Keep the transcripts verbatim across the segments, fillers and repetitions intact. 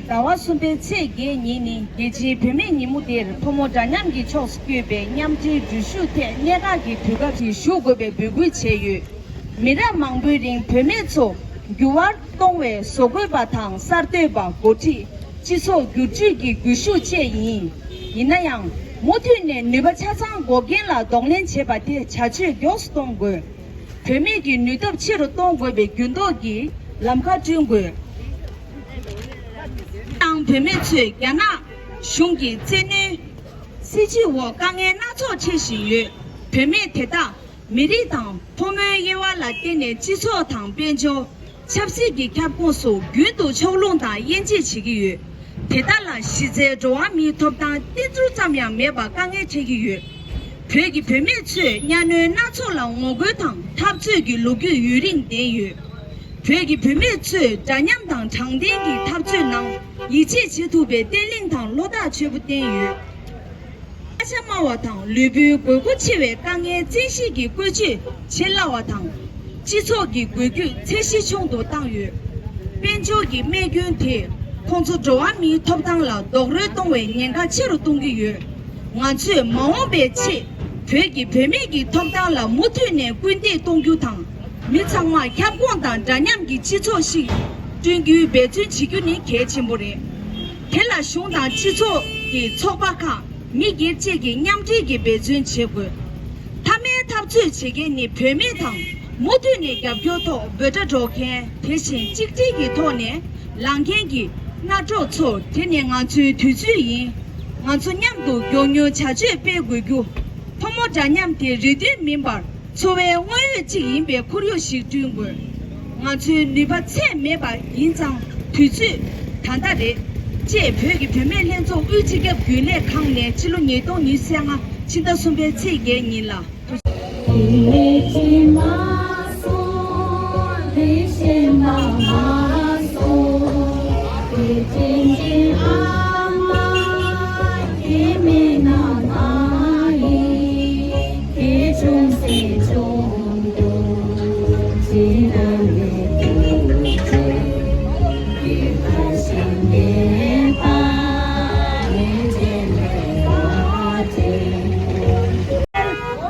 ཟླ་བ་གསུམ་པའི་ཚེས་བརྒྱད་ཉིན་ནི་རྒྱལ་སྤྱིའི་བུད་མེད་ཉིན་མོ་འདིར་ཕོ་མོ་འདྲ་མཉམ་གྱི་ཕྱོགས་སུ་བསྐྱོད་པའི་མཉམ་འབྲེལ་འགྲུལ་བཞུད་ཐད་གནད་འགག་གི་དུས་སྐབས་ཤིག་ཞུ་དགོས་པའི་འབོད་སྐུལ་བྱས་ཡོད། མི་རབས་མང་པོའི་རིང་བུད་མེད་ཚོ་འགྱུར་བ་གཏོང་བའི་བཟོ་བཀོད་པ་དང་གསར་གཏོད་པ། འགོ་ཁྲིད། སྤྱི་ཚོགས་བསྒྱུར་བཅོས་ཀྱི་སྒུལ་ཤུགས་བཅས་ཡིན། ཡིན་ན་ཡང་། མུ་མཐུད་ནས་ནུས་པ་ཆ་ཚང་འགོག་རྐྱེན་ལ་གདོང་ལེན་བྱེད་པ་དེ་བྱ་སྤྱོད་མགྱོགས་སུ་གཏོང་དགོས། བུད་མེད་ཀྱི་ནུས་སྟོབས་ཆེ་རུ་གཏོང་དགོས་པའི་འགྱུར་ལྡོག་གི་ལམ་ཁ་བསྐྲུན་དགོས། ཡང་བུད་མེད་ཚོས་རྒྱ་ནག་གཞུང་གི་བཙན་གནོན་སྲིད་བྱུས་འོག་དཀའ་ངལ་སྣ་ཚོགས་འཕྲད་བཞིན་ཡོད། བུད་མེད་དེ་དག་མི་རིགས་དང་ཕོ་མོའི་དབྱེ་བ་ལ་བརྟེན་ནས་སྤྱི་ཚོགས་དང་དཔལ་འབྱོར། ཆབ་སྲིད་ཀྱི་ཁྱབ་ཁོངས་སུ་རྒྱུན་དུ་ཕྱོགས་ལྷུང་དང་དབྱེ་འབྱེད་བྱེད་ཀྱི་ཡོད། དེ་དག་ལ་གཞི་རྩའི་འགྲོ་བ་མིའི་ཐོབ་ཐང་ཏིལ་འབྲུ་ཙམ་ཡང་མེད་པར་དཀའ་ངལ་འཕྲད་ཀྱི་ཡོད། བོད་ཀྱི་བུད་མེད་ཚོས་གཉའ་གནོན་སྣ་ཚོགས་ལ་ངོ་རྒོལ་དང་འཐབ་རྩོད་ཀྱི་ལོ་རྒྱུས་ཡུན་རིང་ལྡན་ཡོད། བོད་ཀྱི་བུད་མེད་ཚོས་འདྲ་མཉམ་དང་དྲང་བདེན་གྱི་འཐབ་རྩོད་ནང་ཡིད་ཆེས་བྱེད་ཐུབ་པའི་བརྟན་བརླིང་དང་བློ་ཐག་ཆོད་པོ་བསྟན་ཡོད། ས་ཆ་དམའ་བ་དང་ལུས་པོའི་དགོས་མཁོ་ཆེ་བའི་དཀའ་ངལ་བཙན་ཤེད་ཀྱིས་བཀོལ་སྤྱོད་བྱེད་སླ་བ་དང་། སྤྱི་ཚོགས་ཀྱི་འགུལ་སྐྱོད་ཚད་གཞི་ཆུང་དུ་བཏང་ཡོད། དཔལ་འབྱོར་གྱི་རྨས་སྐྱོན་དེས་ཁོང་ཚོ་འགྲོ་བ་མིའི་ཐོབ་ཐང་ལ་རྡོག་རོལ་གཏོང་བའི་ཉེན་ཁ་ཆེ་རུ་གཏོང་གི་ཡོད། ང་ཚོས་མ་འོངས་པའི་ཆེད་བོད་ཀྱི་བུད་མེད་ཀྱི་ཐོབ་ཐང་ལ་མུ་མཐུད་ནས་སྐུལ་འདེད་གཏོང་རྒྱུ་དང་། མི་ཚང་མར་ཁྱབ་ཁོངས་དང་འདྲ་མཉམ་གྱི་སྤྱི་ཚོགས་ཤིག་བསྐྲུན་རྒྱུའི་འབད་བརྩོན་བྱེད་རྒྱུ་ནི་གལ་ཆེན་པོ་རེད། དེ་ལ་གཞུང་དང་སྤྱི་ཚོགས་ཀྱི་ཚོགས་པ་ཁག་མི་སྒེར་བཅས་ཀྱིས་མཉམ་འབྲེལ་གྱིས་འབད་བརྩོན་བྱེད་དགོས། མཐའ་མའི་འཐབ་རྩོད་བྱེད་མཁན་ནི་བུད་མེད་དང་། མུ་མཐུད་ནས་རྒྱབ་སྐྱོར་ཐོག་འབོད་སྒྲ་སྒྲོག་མཁན། དེ་བཞིན་གཅིག་སྒྲིལ་གྱི་ཐོག་ནས་ལངས་མཁན་གྱི་རྣ་སྒྲོག་ཚོ། དེ་ནི་ང་ཚོའི་དུས་ཚོད་ཡིན། ང་ཚོ་མཉམ་དུ་མགྱོགས་མྱུར་བྱ་སྤྱོད་སྤེལ་དགོས་རྒྱུ། ཕོ་མོ་འདྲ་མཉམ་དེ་རེ་འདུན་མིན་པར། འཚོ་བའི་དངོས་ཡོད་ཅིག་ཡིན་པའི་ཁོར་ཡུག་ཞིག་བསྐྲུན་དགོས། ང་ཚོའི་ནུས་པ་ཚད་མེད་པ་ཡིན་ཙང་དུས་ཚོད་ད་ལྟ་རེད། ཅེས་བོད་ཀྱི་བུད་མེད་ལྷན་ཚོགས་དབུས་སྤྱི་ཁྱབ་རྒྱུན་ལས་ཁང་ནས་ཕྱི་ལོ་ཉིས་སྟོང་ཉི་ཤུ་རྩ་ལྔ་ཕྱི་ཟླ་གསུམ་པའི་ཚེས་བརྒྱད་ཉིན་ལ།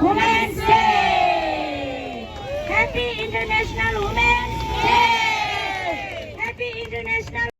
Women's Day! Happy International Women's Day! Happy International